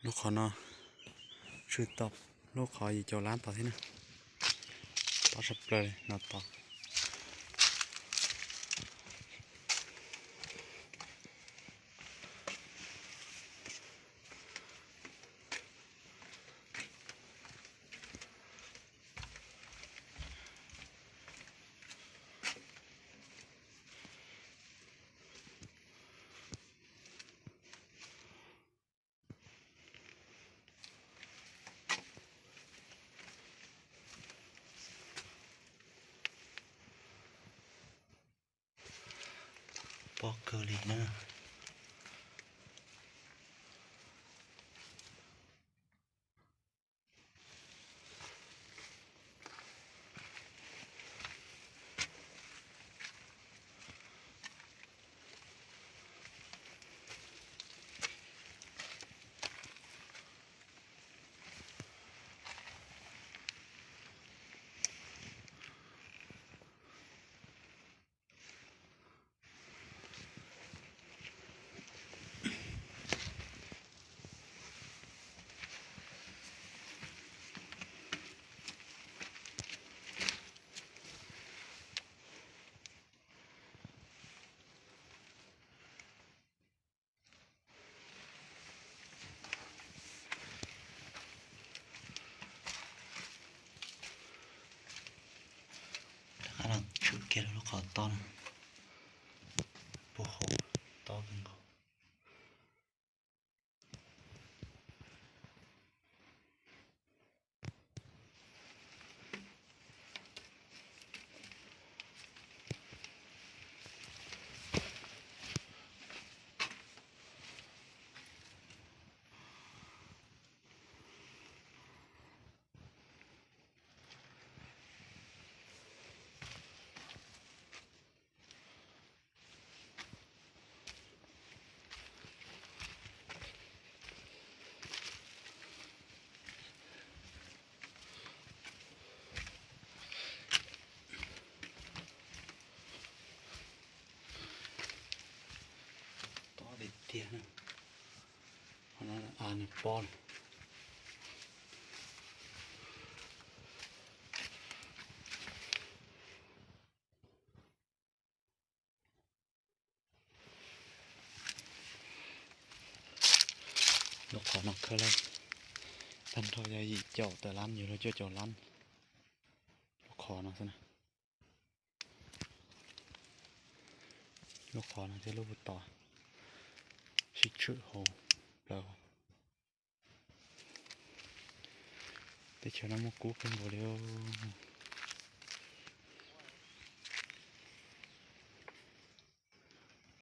Lub qhov no tshwm tau lub qhov yim caum lab tod thiab na. Tob tshaj plaws no tod. Pob kawg li na. Rov qab los tshwm kiag lub qhov tob no, puag hauv tob kawg nkaus. Tob tiag tiag na. Qhov no a nws pob lawm. Lub qhov no khawb lawm, tag nrho yog yim caum tawm lab, yog luag cuaj caum lab. Lub qhov no xwb na. Lub qhov no thiab lub puag tod sib tshwm hauv plaws. Teb chaws no muaj kub kawg nkaus li os.